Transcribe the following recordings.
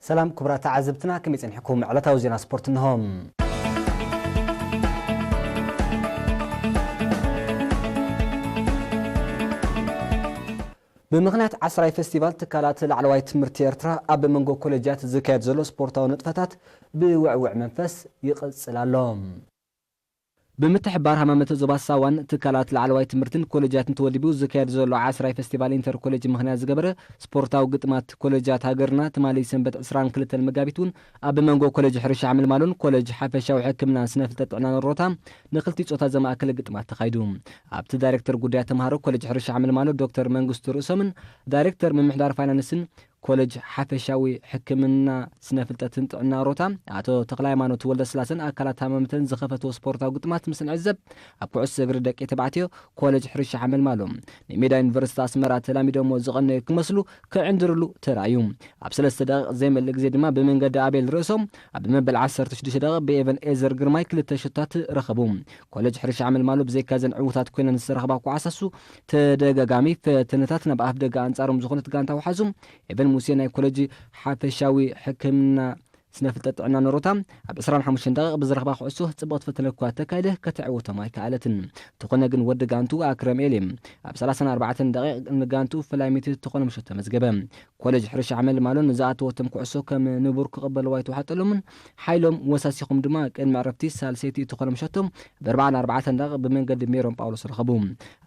ሰላም ክቡራት ተዓዘብትና፣ ከመይ ጸኒሕኩም? ዕለታዊ ዜና ስፖርት እንሆ። ብምኽንያት ዓስራይ ፌስቲቫል ትካላት ላዕለዋይ ትምህርቲ ኤርትራ፣ ኣብ መንጎ ኮሌጃት ዝካየድ ዘሎ ስፖርታዊ ንጥፈታት ብውዕውዕ መንፈስ ይቕጽል ኣሎ። ብምትሕብባር ሃማመተ ዞባ ሳዋን ትካላት ላዕለዋይ ትምህርትን ኮሌጃትን ተወዲቡ ዝካየድ ዘሎ ዓስራይ ፌስቲቫል ኢንተር ኮሌጅ ምኽንያት ዝገበረ ስፖርታዊ ግጥማት ኮሌጃት ሃገርና፣ ትማሊ ሰንበት ዕስራን ክልተን መጋቢት እውን ኣብ መንጎ ኮሌጅ ሕርሻ ሓመልማሎን ኮሌጅ ሓፈሻዊ ሕክምናን ስነ ፍልጠት ጥዕና ኖሮታ ንክልቲ ጾታ ዘማእከለ ግጥማት ተኻይዱ። ኣብቲ ዳይሬክተር ጉዳያት ተምሃሮ ኮሌጅ ሕርሻ ሓመልማሎ ዶክተር መንግስቱ ርእሶምን ዳይሬክተር ምምሕዳር ፋይናንስን ኮሌጅ ሓፈሻዊ ሕክምና ስነ ፍልጠትን ጥዕና ሮታ ኣቶ ተክለ ሃይማኖት ወልደ ስላሰን ኣካላት ሃማመተን ዝኸፈትዎ ስፖርታዊ ግጥማት ምስ ንዕዘብ፣ ኣብ ኩዕሶ እግሪ ደቂ ተባዕትዮ ኮሌጅ ሕርሻ ሓመልማሎ ንሜዳ ዩኒቨርሲቲ ኣስመራ ተላሚዶሞ ዝቐነዩ ክመስሉ ክዕንድርሉ ተራእዩ። ኣብ ሰለስተ ደቂቕ ዘይመልእ ግዜ ድማ ብመንገዲ ኣቤል ርእሶም ኣብ መበል ዓሰርተ ሽዱሽተ ደቂቕ ብኤቨን ኤዘር ግርማይ ክልተ ሸቶታት ረኸቡ። ኮሌጅ ሕርሻ ሓመልማሎ ብዘይካ ዘን ዕዉታት ኮይነን ዝተረኽባ ኳዕሳሱ ተደጋጋሚ ፈተነታት ናብ ኣፍ ደገ ኣንጻሮም ዝኾነት ጋንታ ውሓዙ ኤቨን ሙሴ ናይ ኮሌጅ ሓፈሻዊ ሕክምና ስነ ፍልጠት ጥዕና ኖሮታ ኣብ ዕስራን ሓሙሽተን ደቂቕ ብዝረኽባ ኩዕሶ ጽቡቕቲ ፈተነ እኳ ተካይደ ከተዕውቶም ኣይከኣለትን። እንተኾነ ግን ወዲ ጋንቱ ኣክረም ኤሊ ኣብ ሰላሳን ኣርባዕተን ደቂቕ ንጋንቱ ፈላሚት ዝኾነ ምሸት ተመዝገበ። ኮሌጅ ሕርሻ ሓመልማሎ ንዝኣተወቶም ኩዕሶ ከም ንቡር ክቕበልዋ ኣይተዋሕጠሎምን። ሓይሎም ወሳሲኹም ድማ ቅድሚ ዕረፍቲ ሳልሰይቲ ዝኾነ ምሸቶም ብኣርባዓን ኣርባዕተን ደቂቕ ብመንገዲ ሜሮን ጳውሎስ ረኸቡ።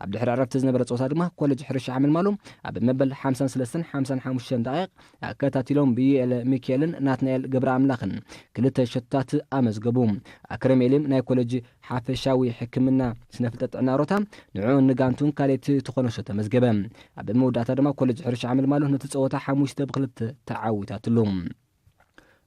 ኣብ ድሕሪ ዕረፍቲ ዝነበረ ጸወታ ድማ ኮሌጅ ሕርሻ ሓመልማሎ ኣብ መበል ሓምሳን ሰለስተን ሓምሳን ሓሙሽተን ደቂቕ ኣከታቲሎም ብዩኤል ሚካኤልን ናትናኤል ገብረ ኣምላኽን ክልተ ሸቶታት ኣመዝገቡ። ኣክረም ኤሊም ናይ ኮሌጅ ሓፈሻዊ ሕክምና ስነ ፍልጠት ጥዕና ሮታ ንዕኡን ንጋንቱን ካልኣይቲ ትኾነ ሸቶ ተመዝገበ። ኣብ መወዳእታ ድማ ኮሌጅ ሕርሻ ሓመልማሎ ነቲ ጸወታ ሓሙሽተ ብክልተ ተዓዊታትሉ።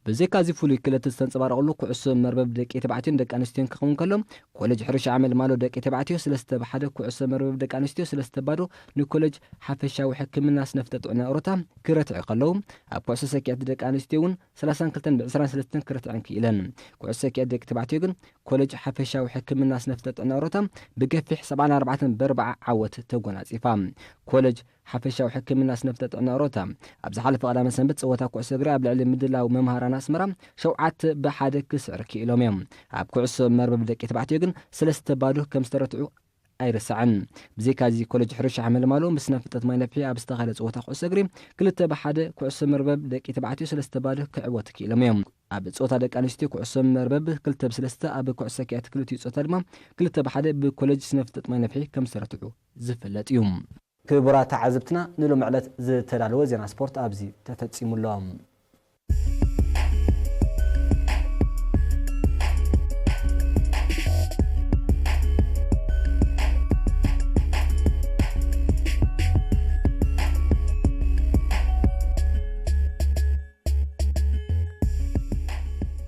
ብዘይካ እዚ ፍሉይ ክእለት ዝተንጸባረቐሉ ኩዕሶ መርበብ ደቂ ተባዕትዮን ደቂ ኣንስትዮን ክኸውን ከሎ፣ ኮሌጅ ሕርሻ ሓመልማሎ ደቂ ተባዕትዮ ሰለስተ ብሓደ፣ ኩዕሶ መርበብ ደቂ ኣንስትዮ ሰለስተ ባዶ ንኮሌጅ ሓፈሻዊ ሕክምና ስነ ፍልጠት ጥዕና ሮታ ክረትዑ ከለዉ፣ ኣብ ኩዕሶ ሰኪዐት ደቂ ኣንስትዮ እውን ሰላሳን ክልተን ብዕስራን ሰለስተን ክረትዐን ክኢለን። ኩዕሶ ሰኪዐት ደቂ ተባዕትዮ ግን ኮሌጅ ሓፈሻዊ ሕክምና ስነ ፍልጠት ጥዕና ሮታ ብገፊሕ ሰብዓን ኣርባዕተን ብኣርብዓ ዓወት ተጎናጺፋ። ኮሌጅ ሓፈሻዊ ሕክምና ስነ ፍልጠት ጥዕና ሮታ ኣብ ዝሓለፈ ቀዳመ ሰንበት ጸወታ ኩዕሶ እግሪ ኣብ ልዕሊ ምድላው መምሃራን ኣስመራ ሸውዓተ ብሓደ ክስዕር ክኢሎም እዮም። ኣብ ኩዕሶ መርበብ ደቂ ተባዕትዮ ግን ሰለስተ ባዶ ከም ዝተረትዑ ኣይርሳዕን። ብዘይካ እዚ ኮሌጅ ሕርሻ ሓመልማሎ ምስ ስነ ፍልጠት ማይ ነፍሒ ኣብ ዝተኻየደ ጸወታ ኩዕሶ እግሪ ክልተ ብሓደ፣ ኩዕሶ መርበብ ደቂ ተባዕትዮ ሰለስተ ባዶ ክዕወቱ ክኢሎም እዮም። ኣብ ጸወታ ደቂ ኣንስትዮ ኩዕሶ መርበብ ክልተ ብሰለስተ፣ ኣብ ኩዕሶ ሰኪዐት ክልቲኡ ጸወታ ድማ ክልተ ብሓደ ብኮሌጅ ስነ ፍልጠት ማይ ነፍሒ ከም ዝተረትዑ ዝፍለጥ እዩ። ክቡራት ተዓዘብትና፣ ንሎሚ ዕለት ዝተዳለወ ዜና ስፖርት ኣብዚ ተፈጺሙ ኣሎ።